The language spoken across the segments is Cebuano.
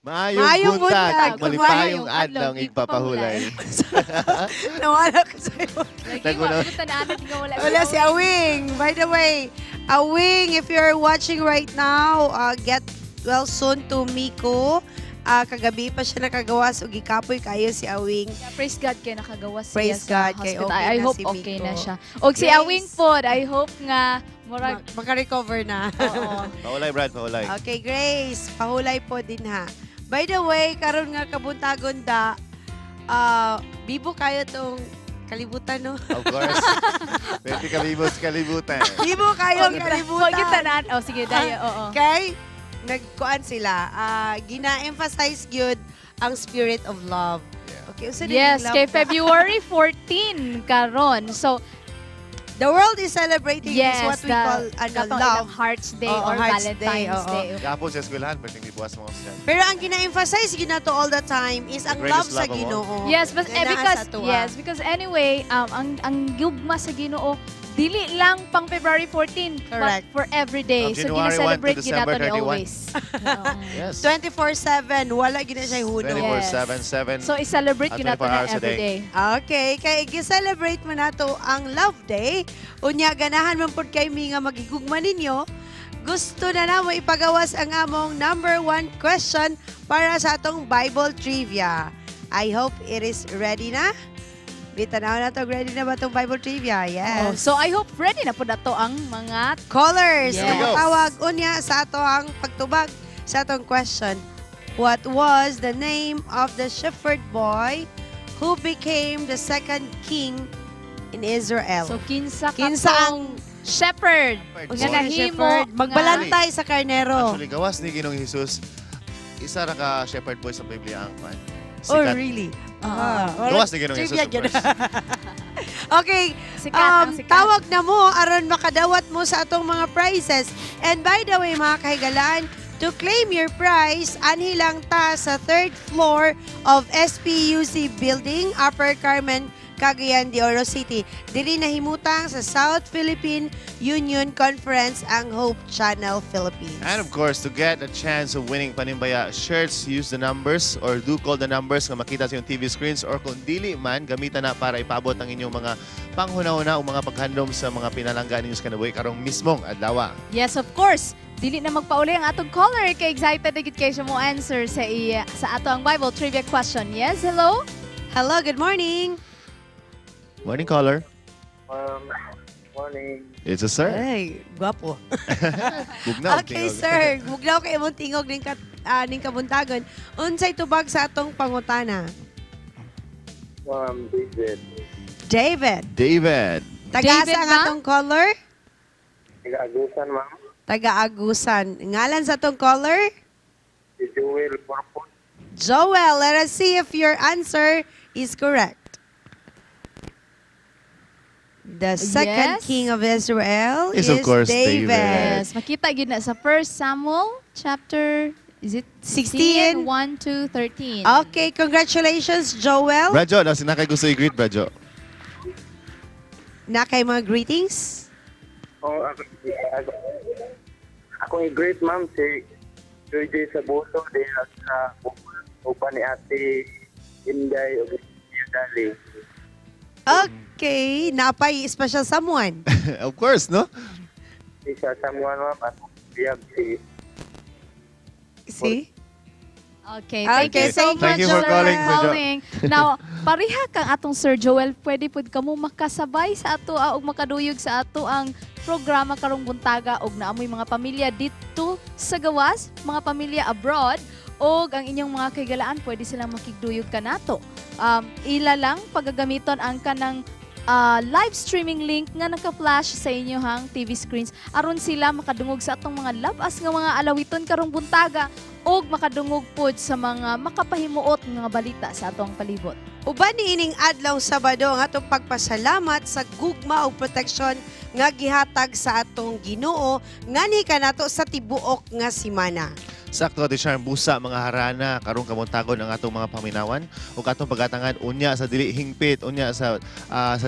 Maayong Maayong buntag, buntag. malipayong Maayong adlaw adlaw, igpapahulay. Nawala ko sa'yo. Lagi, Nagulo. wa ko tanan nga wala. Wala si Awing. By the way, Awing, if you're watching right now, get well soon to Miko. Kagabi pa siya nakagawas ug gikapoy kayo si Awing. Yeah, praise God kay nakagawas siya Praise sa God kay hospital. okay I na hope si okay Miko. Na siya. Og si Grace. Awing pod, I hope nga murag Maka-recover na. Oo. Paulay, Brad, paulay. Okay, Grace, pahulay po din ha. By the way, karon nga kabuntagon da, bibo kayo tong kalibutan, no? Of course. Pwede kalibo sa kalibutan. Bibo kayo ang Huwag kalibutan. tanan. Oh, sige, dayo. Oo. Kay, nagkuan sila, gina-emphasize gyud ang spirit of love. Okay, unsa din Yes, yung love kay na? February 14 karon. So, The world is celebrating yes, is what we the, call ano, katong love. ilang Hearts Day Oo, or Hearts Day, Valentine's oo. Day. Gapon sa eskwelahan, pwedeng ibuwas mga estudyante. Pero ang gina-emphasize gyud nato all the time is ang The love greatest sa love of all. Ginoo. Yes, but Nga eh, naa because sa tuwa. yes, because anyway, ang gugma sa Ginoo dili lang pang February 14, Correct. but for every day. From So January 1 to gina-celebrate gyud December nato ni 31. always. Oo. Yes. 24/7 wala gyud na siya hunong. 24/7, 7. So i-celebrate At gyud nato 24 na hours a every day. day. Okay, kay gi-celebrate mo nato ang Love Day. Unya ganahan man pud kay mi nga magigugma ninyo. Gusto na namo ipagawas ang among number one question para sa atong Bible trivia. I hope it is ready na. Bitanaw na to, ready na ba itong Bible trivia? Yes. Oh, so I hope ready na po nato ang mga Callers, Yes. Here we go. tawag unya sa ato ang pagtubag sa atong question. What was the name of the shepherd boy who became the second king in Israel? So kinsa Kinsa katong shepherd Shepherd nga boy. nahimo Shepherd, magbalantay sa karnero. Actually, gawas ni Ginoong Jesus, isa ra ka shepherd boy sa Biblia ang kwan. Oh, Sikat. really? Ah. Gawas ni Ginoong Jesus, Trivia of gyud. course. Okay, Sikat ang sikat. tawag na mo aron makadawat mo sa atong mga prizes. And by the way, mga kahigalaan, to claim your prize, anhi lang ta sa third floor of SPUC Building, Upper Carmen, Cagayan de Oro City. Diri nahimutang sa South Philippine Union Conference ang Hope Channel Philippines. And of course, to get a chance of winning Panimbaya shirts, use the numbers or do call the numbers nga makita sa inyong TV screens or kung dili man, gamitan na para ipabot ang inyong mga panghuna-huna o mga paghandom sa mga pinalanggaan ninyo sa kinabuhi karong mismong adlaw. Yes, of course. Dili na magpauli ang atong caller kay excited na gid kay siya mo answer sa ato ang Bible trivia question. Yes, hello? Hello, good morning. Morning, caller. Morning. It's a sir. Ay, gwapo. Bugnaw, Okay, tingog. sir. Bugnaw kay imong tingog ning kabuntagon. Unsay tubag sa atong pangutana? David. David. David. Taga-asa David ang ba? atong caller? Taga-Agusan, ma'am. Taga-Agusan. Ngalan sa atong caller? Si Joel Porpot. Joel. Let us see if your answer is correct. The second king of Israel Is, of course, David. David. Yes, makita gyud na sa 1 Samuel chapter, is it 16? 16 1 to 13. Okay, congratulations, Joel. Bradjo, na sinakay gusto i-greet, Bradjo. Na kay mga greetings? Oh, ako i-greet, ma'am, si Joy Joy Sabuso, diya sa Bohol, uban ni Ate Inday ug Dali. Okay, napay special someone. Of course, no? Isa someone, ma'am, at biyag si See? Okay, thank Okay, you so thank much Thank you for sir, calling, Sir Jo. calling. Now, pareha kang atong Sir Joel, pwede pud kamo makasabay sa ato ug makaduyog sa ato ang programa karong buntaga og naamoy mga pamilya dito sa gawas, mga pamilya abroad og ang inyong mga kahigalaan, pwede silang makigduyog kanato. Ila lang pagagamiton ang kanang live streaming link nga naka-flash sa inyong TV screens aron sila makadungog sa atong mga labas nga mga alawiton karong buntaga ug makadungog pod sa mga makapahimuot nga balita sa atong palibot. Uban niining adlaw Sabado ang atong pagpasalamat sa gugma ug proteksyon nga gihatag sa atong Ginoo nganhi kanato sa tibuok nga simana. Sakto, Ate Charm, busa mga harana karong kabuntagon ang atong mga paminawan ug atong pagatangan unya sa dili hingpit, unya sa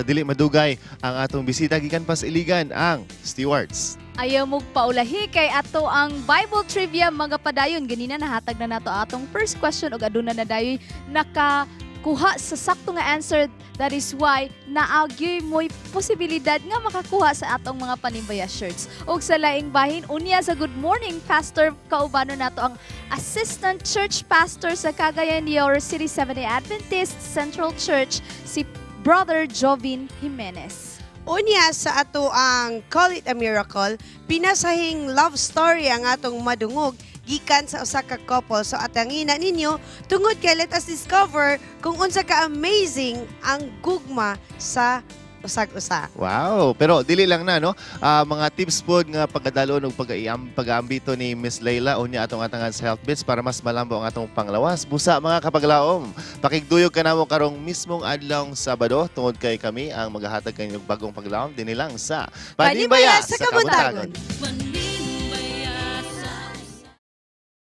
dili madugay ang atong bisita gikan pa sa Iligan, ang Stewarts. Ayaw mo paulahi kay ato ang Bible trivia mga padayon. Ganina nahatag na nato atong first question ug aduna na dayoy nakakuha sa sakto nga answer. That is why naagyoy mo'y posibilidad nga makakuha sa atong mga Panimbaya shirts. Ug sa laing bahin, unya sa Good Morning Pastor, kaubano nato ang Assistant Church Pastor sa Cagayan de Oro City Seventh-day Adventist Central Church, si Brother Jovin Jimenez. Unya sa ato ang Call It a Miracle, pinasahing love story ang atong madungog gikan sa usa ka couple. So atangina ninyo tungod kay let us discover kung unsa ka amazing ang gugma sa usag-usa. Wow! Pero dili lang na, no? Mga tips pod nga pagkadalon ug pag-iam pag-aambito ni Miss Layla unya atong atangan sa Health Bits para mas malambo ang atong panglawas. Busa, mga kapaglaom, pakigduyog kanamo karong mismong adlawng Sabado tungod kay kami ang maghahatag kaninyong bagong paglaom dinhi lang sa Panimbaya sa Kabuntagon. Kabuntagon.